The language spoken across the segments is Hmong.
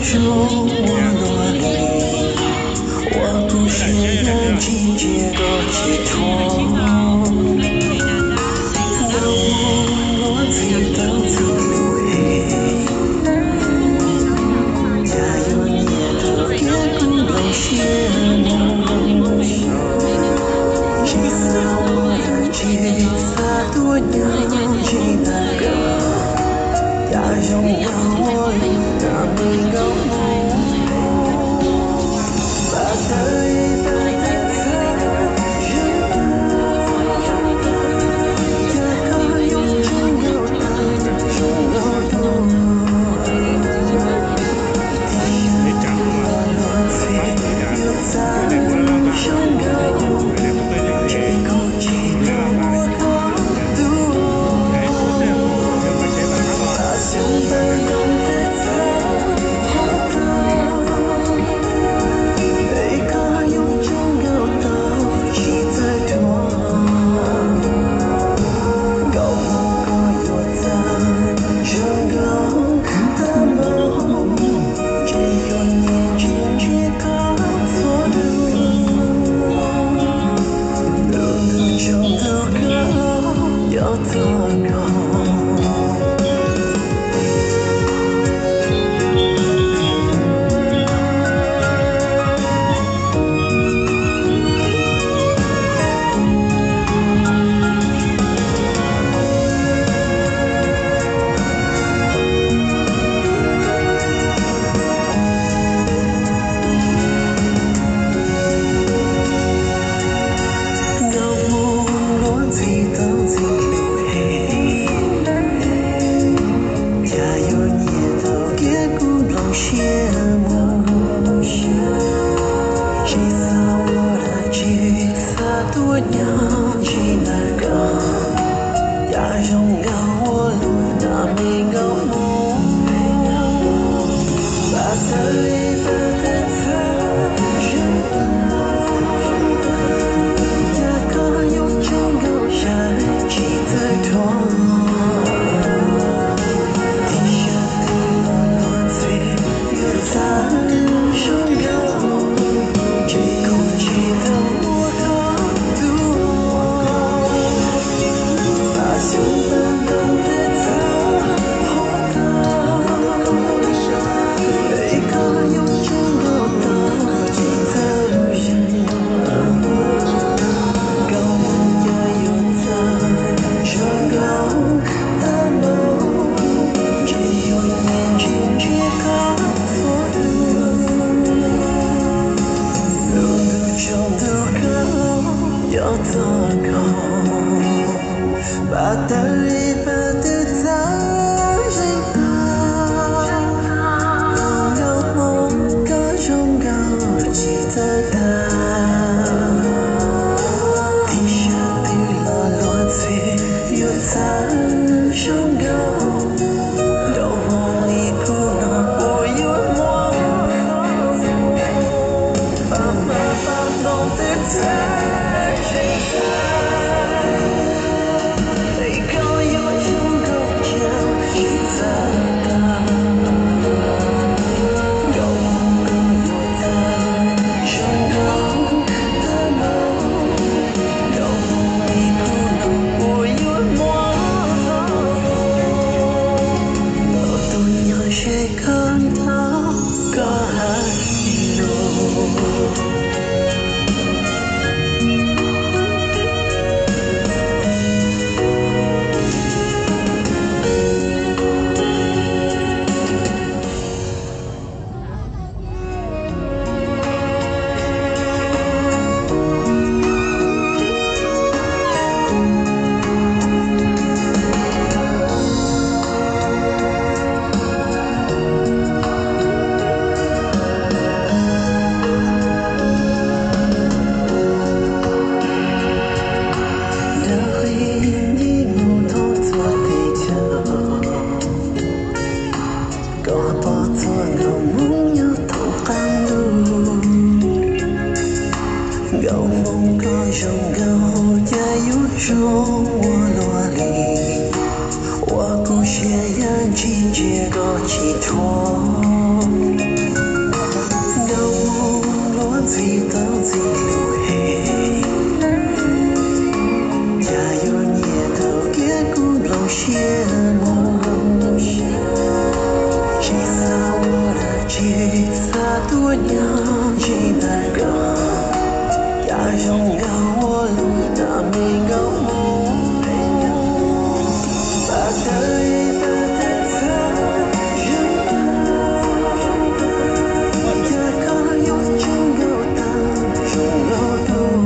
zoo ua luaj li, ua kuv siab yam ntsis ntsia koj tsis thuam. Nkauj Hmoob luag ntxhi tau txij lub hej, cas yuav nyiam tau tias kuv nplooj siab mus. Tsis xav ua dab tsi, xav tuaj nyob ntsis ntawm koj, cas zoo nkauj ua luaj li Nkauj Hmoob. Pab tawm pab tawm txhawj, cas koj yuav tseem nkaum tau zoo nkauj dua. Tib sab twg los luag ntxhi, yuav txawj zoo nkauj, ces kuv tsis tau muab koj tua. Pab xyoob pab ntoo tej txhawj hov tag, es koj yuav tseem nkaum tau tsis txawj thuam. Nkauj Hmoob koj yuav txawj zoo nkauj tag npaum, ces yuav nyiam ntsia ntsia koj txhua lub, lub ntuj tsaus ntuj kawg los yog txog koj. Nkauj Hmoob luag ntxhi tau txij lub hej, cas yuav nyiam tau tias kuv nplooj siab mus. Tsis xav ua dab tsi, xav tuaj nyob ntsis ntawm koj, cas zoo nkauj ua luaj li Nkauj Hmoob. Pab tawm pab tawm txhawj, cas koj yuav tseem nkaum tau tsis txawj thuam. Tib sab twg los luag ntxhi, yuav txawj zoo nkauj, ces kuv tsis tau muab koj tua. Pab xyoob pab ntoo tej txhawj hov tag, es koj yuav tseem nkaum tau tsis txawj zoo nkauj. Nkauj Hmoob cas yuav txawj zoo nkauj tag npaum, ces yuav nyiam ntsia ntsia koj txhua lub, lub ntuj tsaus ntuj kawg los yog txog koj. Pab tawm pab tawm txhawj zeej tag, Nkauj Hmoob koj zoo nkauj tsis txawj tag. Tib sab twg los luag ntxhi, yuav txawj zoo nkauj, Nkauj Hmoob li kuv no puas yuav muaj. Pab mab pab ntoo tej txhawj zeej tag, es koj yuav zoo nkauj cas tsis txawj tag. Nkauj Hmoob koj yuav txawj zoo nkauj tag npaum, Nkauj Hmoob li kuv no puas yuav muaj. Los tuaj nyob ze koj no, koj hais lus. Dawb qhib nce mus thoob txhua teb chaws, koj pom txhua nkauj Hmoob nyob thoob qab ntuj. Nkauj Hmoob koj zoo nkauj cas yuav zoo ua luaj li, ua kuv siab yam ntsis ntsia koj tsis thuam. txij tau ntxim lus hem, cas yuav nyiam thaum kiag kuv nplooj siab mus. Tsis xav ua dab tsi, xav tuaj nyob ntsib ntawm koj, cas zoo nkauj ua lub ntsej me nkauj mus. Pas tawm ib pas tawm txhab, cas koj yuav tsaug nkauj tag zoo nkauj dua.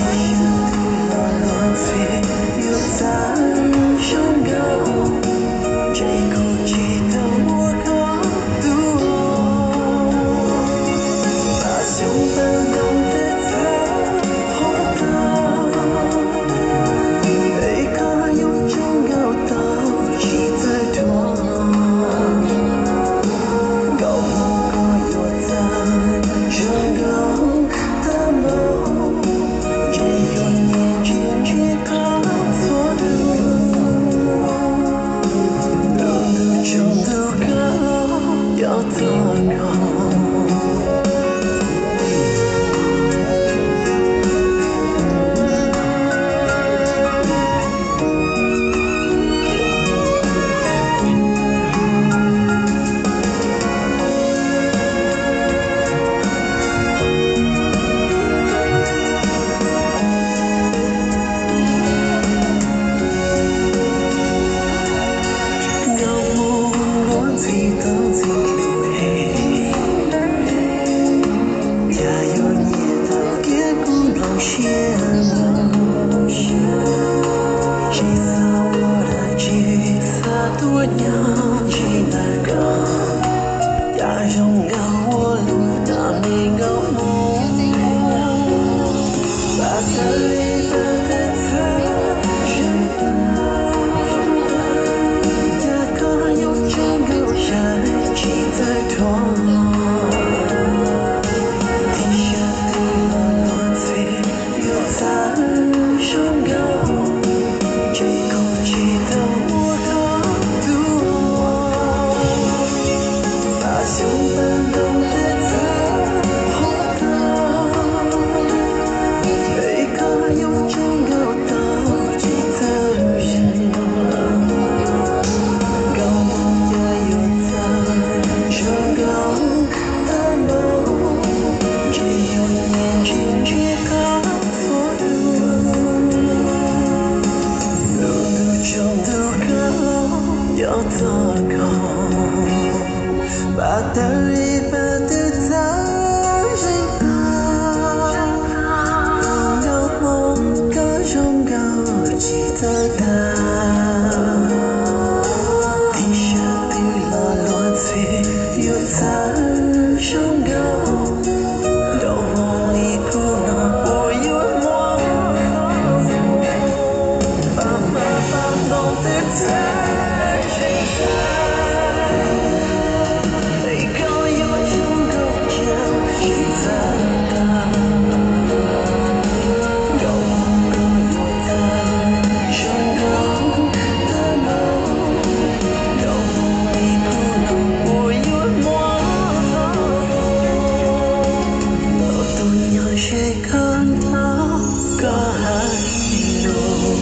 Ib sab twg los luag ntxhi yuav txawv zoo nkauj, ntshe kuv tsis tau muab koj tua. Pas xyoob pas ntoo twb txhawv hauv tag, es koj yuav tsaug nkauj tau tsis txawj dhuav. Nkauj hmoob koj yuav txawv zoo nkauj tag npaum, ntshe yuav nyiam ntsia ntsia koj txhua hnub. Lub ntuj tsaus ntuj kawg, cov txog koj. Nkauj hmoob luag ntxhi tau ntxim lus hem, cas yuav nyiam thaum kiag kuv nplooj siab mus. Tsis xav ua dab tsi, xav tuaj nyob ntsib ntawm koj, cas zoo nkauj ua lub ntsej me nkauj mus. Pas tawm ib pas tawm txhab, cas koj yuav tsaug nkauj tag tsis txawj dhuav. Ib sab twg los luag ntxhi yuav txawv zoo nkauj, ntshe kuv tsis tau muab koj tua. Pas xyoob pas ntoo twb txhawv hauv tag, es koj yuav tsaug nkauj tau tsis txawj dhuav. Nkauj hmoob cas yuav txawv zoo nkauj tag npaum, ntshe yuav nyiam ntsia ntsia koj txhua hnub. Lub ntuj tsaus ntuj kawg, cov txog koj. Pas tawm ib pas twb txawv zeeg tag, nkauj hmoob koj zoo nkauj tsis txawj tag. Ib sab twg los luag ntxhi yuav txawv zoo nkauj, nraum hmo li kuv no puas yuav muaj. Pas hma pas ntoo twb txhawv zeeg tag, es koj yuav tsaug nkauj tag tsis txawj tag. Nkauj hmoob koj yuav txawv zoo nkauj tag npaum, nraum hmo li kuv no puas yuav muaj. Los tuaj nyob ze koj nrog koj hais lus.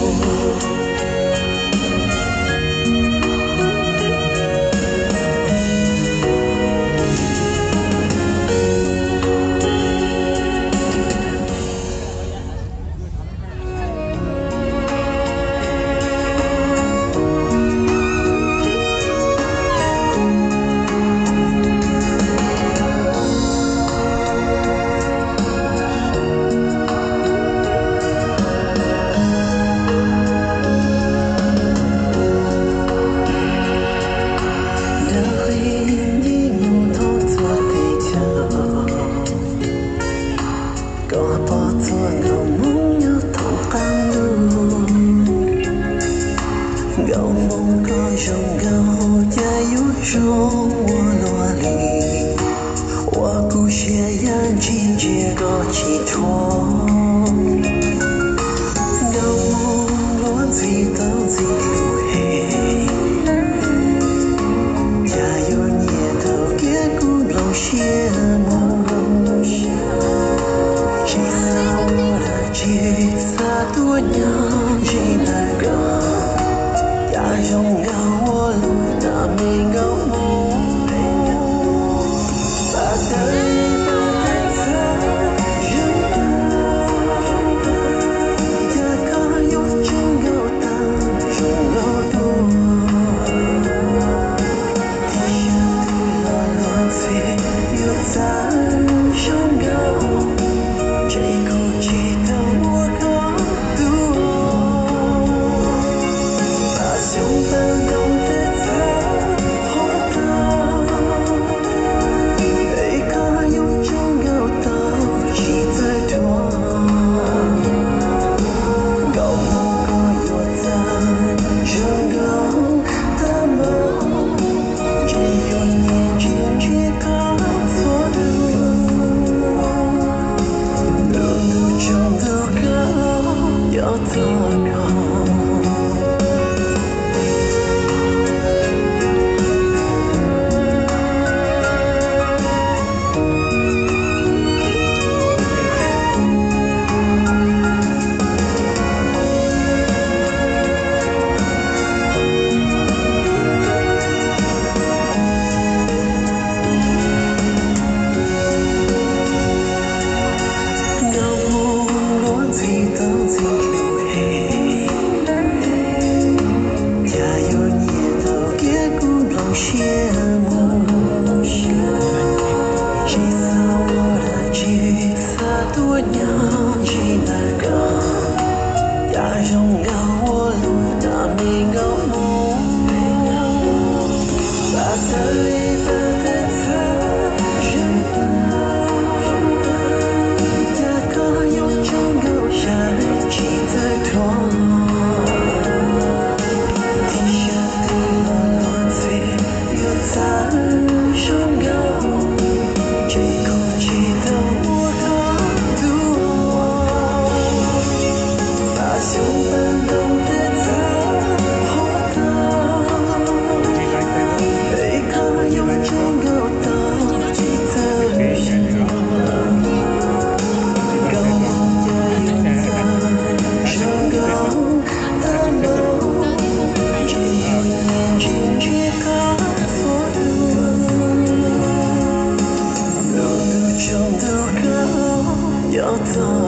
Dab qhib nti mus thoob txhua teb chaws, koj pom txhua nkauj hmoob nyob thoob qab ntuj. Nkauj hmoob koj zoo nkauj cas yuav zoo ua luaj li, ua kuv siab ya ntsig ntsia koj tsis dhuav. Nkauj hmoob luag ntxhi tau ntxim lus hem, cas yuav nyiam thaum kiag kuv nplooj siab txhab tuaj nyob ntsib ntawm koj, cas zoo nkauj ua luaj tas me nkauj mus. Pab tawv pab tawv txhab zoo nkauj, cas koj yuav tseem nkauj tag zoo nkauj dua. Ib sab twg los luag ntxhi yuav txawj zoo nkauj, ntshe kuv tsis tau ua koj tus. Pab xyoob pab ntoo tej txhab qhuav tag, es koj yuav tseem nkauj tau tsis txawj dhuav. Nkauj mus koj yuav txawj zoo nkauj tag npaum, ntshe yuav nyiam ntsia ntsia koj txhua hnub. Lub ntuj tsaus ntuj kawg nyob txog koj. Nkauj mus luag ntxhi tau ntxhi lus heev, cas yuav nyiam tau kiag kuv nplooj siab mus. Tsis txhob ua dab tsi, txhab tuaj nyob ntsib ntawm koj, cas zoo nkauj ua luaj tas me nkauj mus. Pab tawv pab tawv txhab zoo nkauj, cas koj yuav tseem nkauj tag tsis txawj dhuav. Ib sab twg los luag ntxhi yuav txawj zoo nkauj, ntshe kuv tsis tau ua koj tus. Pab xyoob pab ntoo tej txhab qhuav tag, es koj yuav tseem nkauj tau tsis txawj dhuav. Nkauj mus koj yuav txawj zoo nkauj tag npaum, ntshe yuav nyiam ntsia ntsia koj txhua hnub. Lub ntuj tsaus ntuj kawg nyob txog